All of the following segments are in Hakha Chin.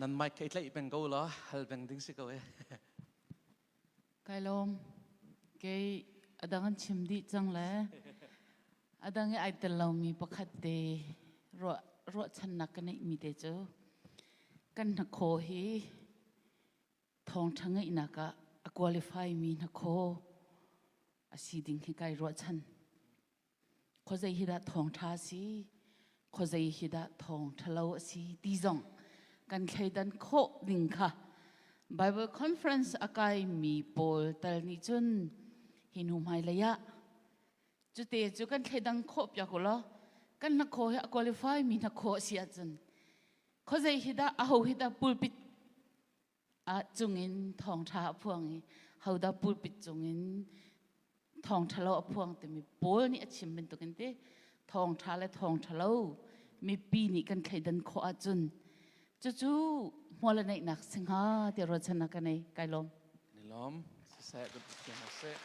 Nan mic ka i tlaih peng ko law hal peng ding si ko e. Kai lawm. Kei adang an chim dih cang le adang i ai tel lomi pakhat te ruah ruahchannak ka neihmi te cu kan hnakhaw hi thawngṭha ngeihnak ah a qualify mi hnakhaw a si ding hi kai ruahchan. Khuazei hi dah thawngṭha a si, khuazei hi dah thawngṭha lo a si ti zong kan thleidan khawh ding kha Bible conference a kaimi pawl tal nih cun hi hnu hmailei ah cute cu kan thleidang khawh piak u law kan hnakhaw hi a qualify mi hnakhaw a si ahcun khuazei hi dah aho hi dah pulpit ah cungin thawngṭha a phuang i hodah pulpit cungin thawngṭha lo a phuang timi Paul nih a chim bantukin te thawngṭha le thawngṭha lo mipi nih kan thleidan khawh ahcun cucu hmual a neihnak si hnga ti ruahchannak ka nei. Kai lawm. Ni lawm. Siseh siseh.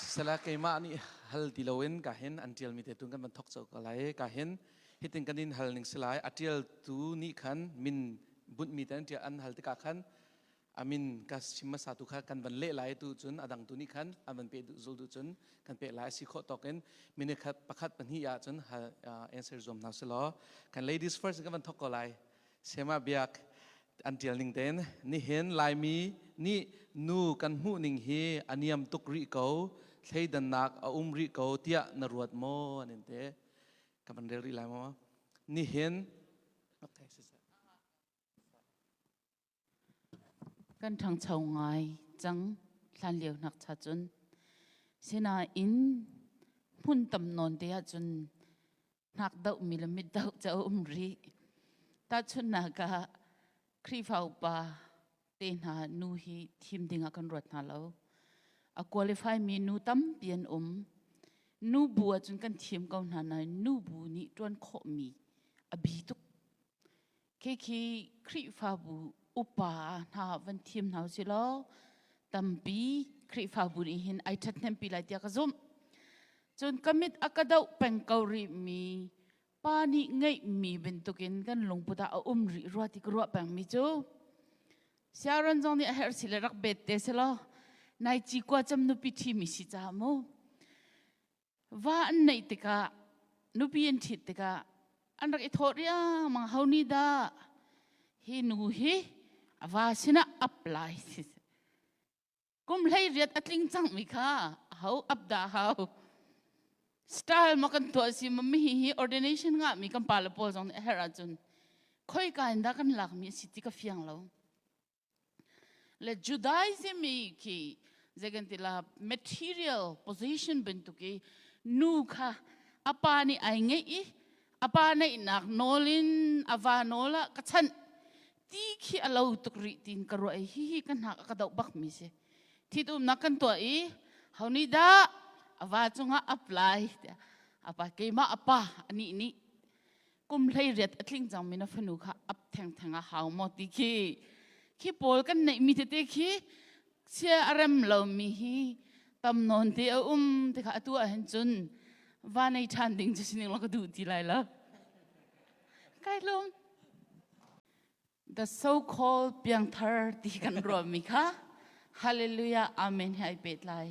Sisela keimah nih hal ti loin ka hin an ṭialmi te tun kan van thok cho ko lai. Ka hin hitin kan in hal ning si lai. A ṭialtu nih khan min bunhmi te an ṭial an hal tikah khan a min ka chim hmasa tu kha kan van leh lai. Tu cun a dang tu nih khan an van pe duh zul duh cun kan peh lai. Si khawh tawk in minute khat pakhat pahnih ah cun hal answer zuam hna selaw kan ladies first kan van thok ko lai. Sema biak an ṭial ning tein nihin Laimi nih nu kan hmuh ning hi a niam tuk rih ko, thleidannak a um rih ko tiah na ruat maw? An in te ka van rel rih lai maw nihin? Okay, siseh. Kan ṭhangcho ngai cang hlanlio hnak cha cun. Sinain hmun tam nawn te ahcun hnak doh mi le mit doh ca um rih. Tahchunhnak ah Khrihfa upa te hna nu hi thim ding ah kan ruat hna lo. A qualify mi nu tampi an um. Nu bu ahcun kan thim ko hna nain nu bu nih ṭuan khawh mi a bi tuk. Khi khi Khrihfabu upa hna van thim hna usih law tampi Khrihfabu nih hin ai ṭhathnempi lai tiah ka zumh. Cun ka mit a ka doh peng ko rihmi pa nih ngeihmi bantukin kan lungput ah a um rih rua ti ka ruah pengmi cu Siaron zong nih a herh si le rak bet te selaw nai ci kua cam nupi ṭhimi si caah mu Va an neih tikah, nupi an ṭhit tikah an rak i thawh riangmang. Ho nih dah hi nu hi a va sinah ap lai? Kum 18 a tling cangmi kha ho ap dah hau? Style ma kan tuah si ma mi hi ordination ngahmi kan pa le pawl zong nih a herh ahcun khoika in dah kan lakmi a si ti ka fiang lo. Le Judaism i khi zeikan ti la material position bantuk i nu kha a pa nih ai ngeih i a pa neihnak nawl in a va nawl ah ka chanh ti khi a lo tuk rih tin ka ruah i hihi ka hnak a ka doh bak mi si. Thitumnak kan tuah i ho nih dah a va cungah apply tiah a pa keimah a pa anih nih kum 18 a tling cangmi na fanu kha ap thengtheng a hau maw ti khi khi pawl kan neihmi tete khi chia a rem lomi hi tam nawn te a um ti kha atu ah hin cun va nei ṭhan ding cu sining lo ka duh ti lai lo. Kai lum. The so called piangthar ti kan ruahmi kha hallelujah amen he ai pehtlai.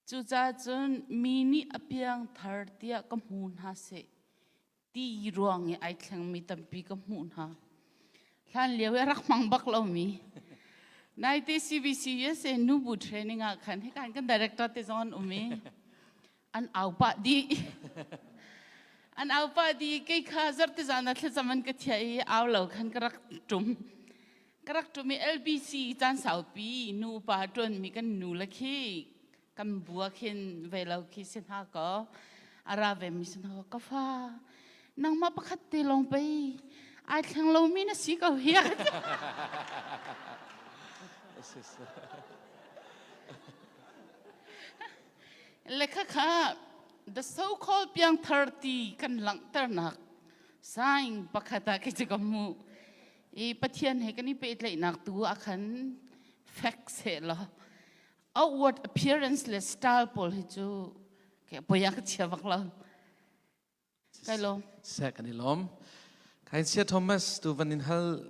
Cucaah cun mi nih a piangthar tiah ka hmu hna seh ti ruang i ai thlengmi tampi ka hmuh hna. Hlan lio i a rak hmang bak lomi. Naite CBC USA nubu training ah khan hika kan director te zong an um i an au pah dih. An au pah dih. Kei kha zarhte zan ah thlacam an ka thiah i au lo khan ka rak ṭum. Ka rak ṭum i LBC caan saupi nupa ṭuanmi kan nu le khi kan bua khin ve lo khi si hna kaw a ra ve mi si hna kaw, ka fa, nangmah pakhat te lawng pei ai thleng lomi na si ko hi. Le kha kha the so called piangthar ti kan langhternak sign pakhat ah kei cu ka hmuh i Pathian he kan i pehtlaihnak tu ah khan fek seh law outward appearance le style pawl hi cu ke poi ah ka chia bak lo. Kai lawm. Seh, kan i lawm. Kai sia Thomas tu van in hal.